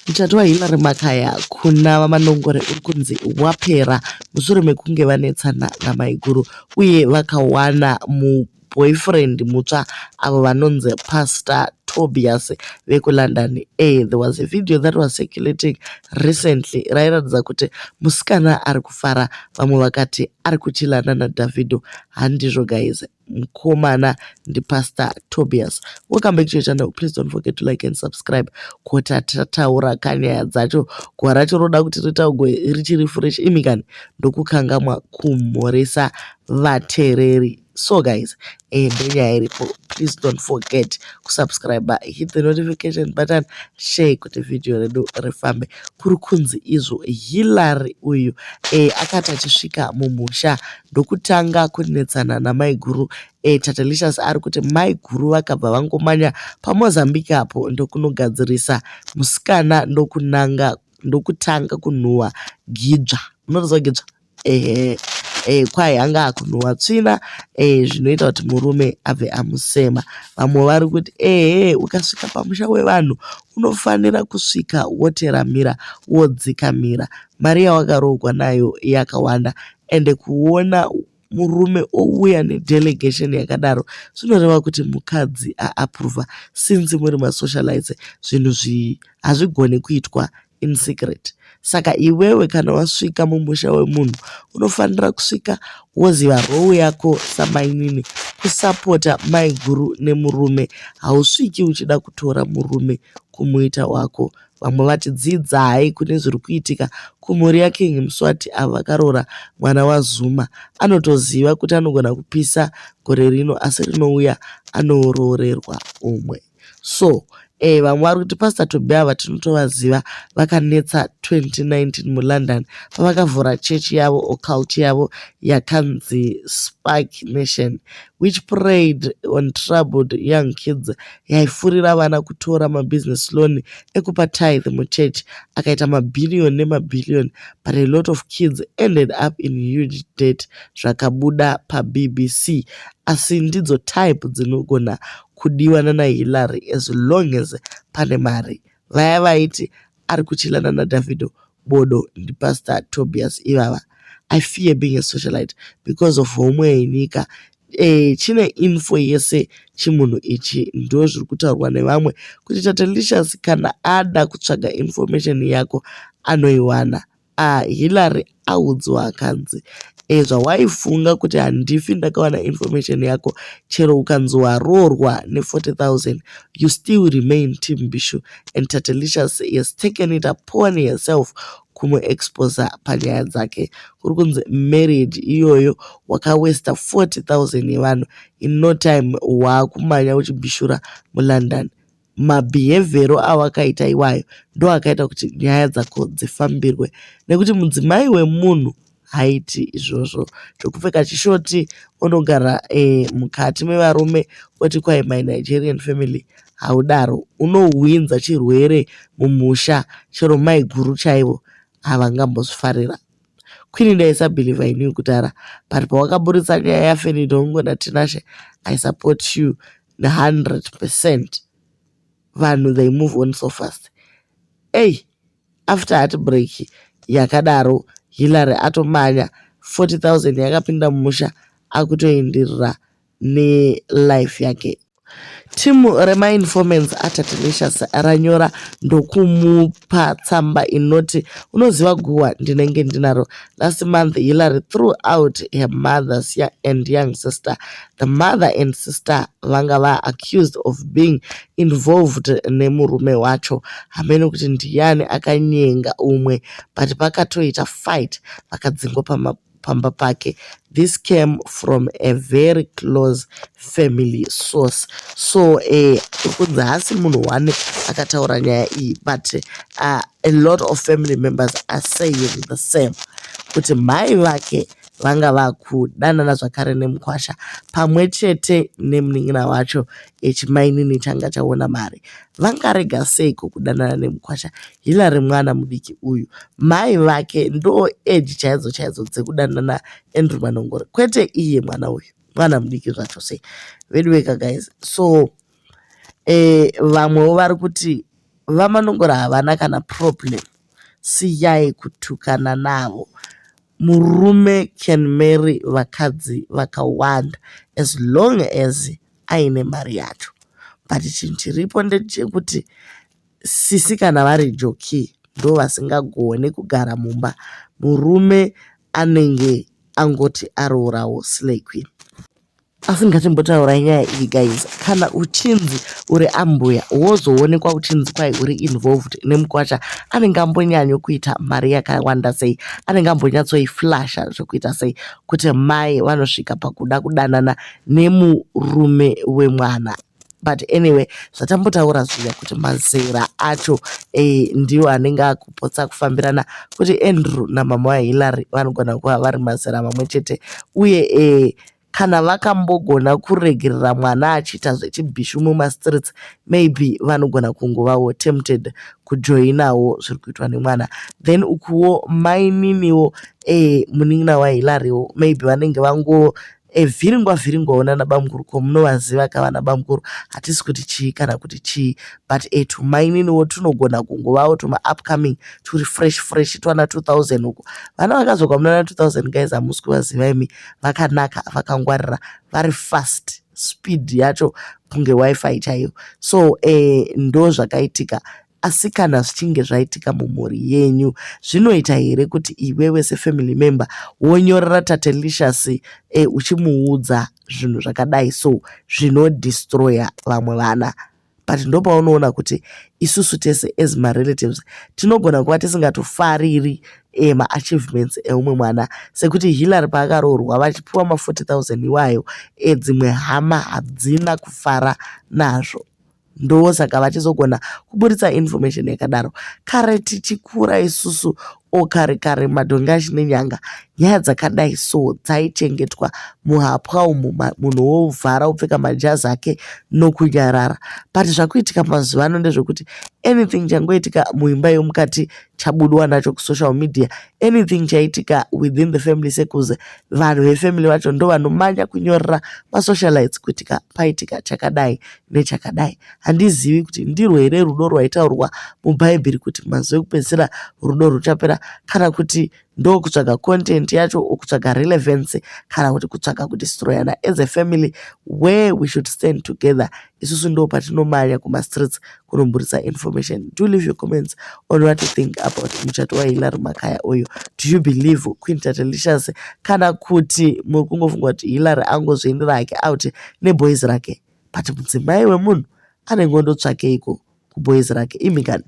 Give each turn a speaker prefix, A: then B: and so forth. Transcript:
A: Muchato waHillary Makaya kuna VaManongore uri kunzi wapera mushure mekunge vanetsana namaiguru uye vakawana muboyfriend mutsva avo vanonzi Pastor Tobias vekuLondon. There was a video that was circulating recently rairatidza kuti musikana ari kufara. Vamwe vakati ari kuchillana naDavido. Handizvo guys, mukomana ndiPastor Tobias. Welcome back to your channel. Please don't forget to like and subscribe. Kota tataura kanyaya dzacho, guva racho roda kuti ritaurwe richiri fresh. Imi kani ndokukangamwa kumhoresa vateereri. So guys, ndenyaya iripo. Please don't forget kusubscribe, hit the notification button, share kuti vhidhiyo redu rifambe. Kuri kunzi izvo Hillary uyu akati achisvika mumusha ndokutanga kunetsana namaiguru. Tatelicious ari kuti maiguru vakabva vangomanya paMozambique apo ndokunogadzirisa musikana, ndokunanga ndokutanga kunhuhwa gidzva. Unoziva gidzva? Ehe, kwai anga akunhuhwa tsvina zvinoita kuti murume abve amusema. Vamwe vari kuti ehe, ukasvika pamusha wevanhu unofanira kusvika woteramira, wodzikamira. Mari yawakaroorwa nayo yakawanda, ende kuona murume ouya nedelegation yakadaro zvinoreva kuti mukadzi aapprova. Since muri masocialites, zvinhu hazvigoni kuitwa in secret. Saka iwewe kana wasvika mumusha wemunhu unofanira kusvika woziva role yako samainini, kusapota maiguru nemurume. Hausviki uchida kutora murume kumuita wako. Vamwe vati dzidzai kune zviri kuitika kumhuri yaKing Mswati, avo vakaroora mwana waZuma. Anotoziva kuti anogona kupisa gore rino, asi rinouya anoroorerwa umwe. So vamwe vari kuti Pastor Tobias ava tinotovaziva, vakanetsa 2019 muLondon pavakavhura chechi yavo or cult yavo yakanzi Spark Nation, which preyed on troubled young kids. Yaifurira vana kutora mabusiness loan ekupa tithe muchechi, akaita mabhiriyoni nemabhiriyoni, but a lot of kids ended up in huge debt. Zvakabuda paBBC. Asi ndidzo type dzinogona kudiwa nanaHillary as long as pane mari. Vaya vaiti ari kuchillana naDavido bodo, ndiPastor Tobias ivava. I fear being a socialite because of homwe yenyika. Chine info yese chimunhu ichi. Ndo zviri kutaurwa nevamwe kuti Tatelicious kana ada kutsvaga information yako anoiwana. Hillary audzwa akanzi zvawaifunga kuti handifi ndakawana information yako, chero ukanzi waroorwa ne40 000, you still remain Team Bishu, and Tatelicious has taken it upon herself kumuexposa panyaya dzake. Kuri kunzi marriage iyoyo wakawasta 40 000 yevanhu. In no time waakumanya uchibhishura muLondon. Mabehaviour awakaita iwayo ndo akaita kuti nyaya dzako dzifambirwe, nekuti mudzimai wemunhu haiti izvozvo zvekupfeka chishoti unogara mukati mevarume oti kwai my Nigerian family. Haudaro, unohwinza chirwere mumusha. Chero maiguru chaivo havangambozvifarira. Queen, ndaisabelieva in you kudhara, but pawakaburitsa nyaya yaFenidongo naTinashe, I support you 100%. Vanhu, they move on so fast. Ei, after heartbreak yakadaro, Hillary atomanya 40 000 yakapinda mumusha, akutoenderera nelife yake. Timu remainformants aTatelicious ranyora ndokumupa tsamba inoti, "Unoziva guhwa ndinenge ndinaro. Last month Hillary threw out her mother's and young sister. The mother and sister vanga vaaccused of being involved nemurume wacho. Hamene kuti ndiani akanyenga umwe, but pakatoita fight, vakadzingwa pamba pake. This came from a very close family source." So kunzi haasi munhu one akataura nyaya iyi, but a lot of family members are saying the same, kuti mai vake vanga vakudanana zvakare nemukwasha pamwe chete nemunin'ina wacho. Echimainini changa chaona mari, vangarega seiko kudanana nemukwasha? Hillary mwana mudiki uyu, mai vake ndo age chaidzo chaidzo dzekudanana Andrew Manongore, kwete iye mwana uyu, mwana mudiki zvacho sei. Vedu veka guys. So vamwewo vari kuti VaManongora havana kana problem siyai kutukana navo. Murume can marry vakadzi vakawanda as long as aine mari yacho. But chinhu chiripo ndechekuti sisi kana vari joki ndovasingagone kugara mumba. Murume anenge angoti aroorawo slay queen. Asi ngatimbotaurai nyaya iyi guys. Kana uchinzi uri ambuya wozoonekwa uchinzi kwai uri involved nemukwasha anenge ambonyanyo kuita mari yakawanda sei, anenge ambonyatsoiflasha zvekuita sei kuti mai vanosvika pakuda kudanana nemurume wemwana. But anyway, zvatambotaura zviya kuti mazera acho ndiwo anenge akupotsa kufambirana kuti Andrew namama vaHillary vanogona kuva vari mazera mamwe chete uye kana vakambogona kuregerera mwana achiita zvechibhishu mumastreets, maybe vanogona kungovawo tempted kujoinawo zviri kuitwa nemwana. Then ukuwo maininiwo munin'ina waHillarywo maybe vanenge vango vhiringwa vhiringwawo nana bamukuru. Ko munovaziva ka vana bamukuru, hatisi kuti chii kana kuti chii, but tumaininiwo tunogona kungovawo tuma upcoming turi fresh fresh twana 2000 uko. Vana vakazvarwa muna 2000 guys, hamusi kuvaziva imi, vakanaka, vakangwarira, vari fast, speed yacho kunge WiFi chaiyo. So ndo zvakaitika. Asi kana zvichinge zvaitika mumhuri yenyu, zvinoita here kuti iwewe sefamily member wonyorera Tatelicious uchimuudza zvinhu zvakadai so zvinodestroya vamwe vana? But ndopaunoona kuti isusu tese as marelatives tinogona kuva tisingatofariri maachievements eumwe mwana. Sekuti Hillary paakaroorwa vachipiwa ma40 000 iwayo, dzimwe hama hadzina kufara nazvo, ndosaka vachizogona kuburitsa information yakadaro. Kare tichikura isusu, o kare kare, madhongi achine nyanga, nyaya dzakadai so dzaichengetwa muhapwa umu, munhu wovhara wopfeka majazi ake nokunyarara. But zvakuitika mazuva ano ndezvekuti anything changoitika muimba yomukati chabudwa nacho kusocial media. Anything chaitika within the family circles, vanhu vefamily vacho ndo vanomanya kunyorera masocialites kuti paitika chakadai nechakadai. Handizivi kuti ndirwo here rudo rwaitaurwa mubhaibheri kuti mazuva ekupedzisira rudo ruchapera, kana kuti ndokutsvaga content yacho, kutsvaga relevance, kana kuti kutsvaga kudestroyana as a family where we should stand together. Isusu ndo patinomanya kumastreets kunomburitsa information. Do leave your comments on what you think about muchato waHillary Makaya uyu. Do you believe Queen Tatelicious, kana kuti muri kungofunga kuti Hillary angozviendera hake out neboys rake? But mudzimai wemunhu anenge ondotsvakeiko kuboys rake, imi kani?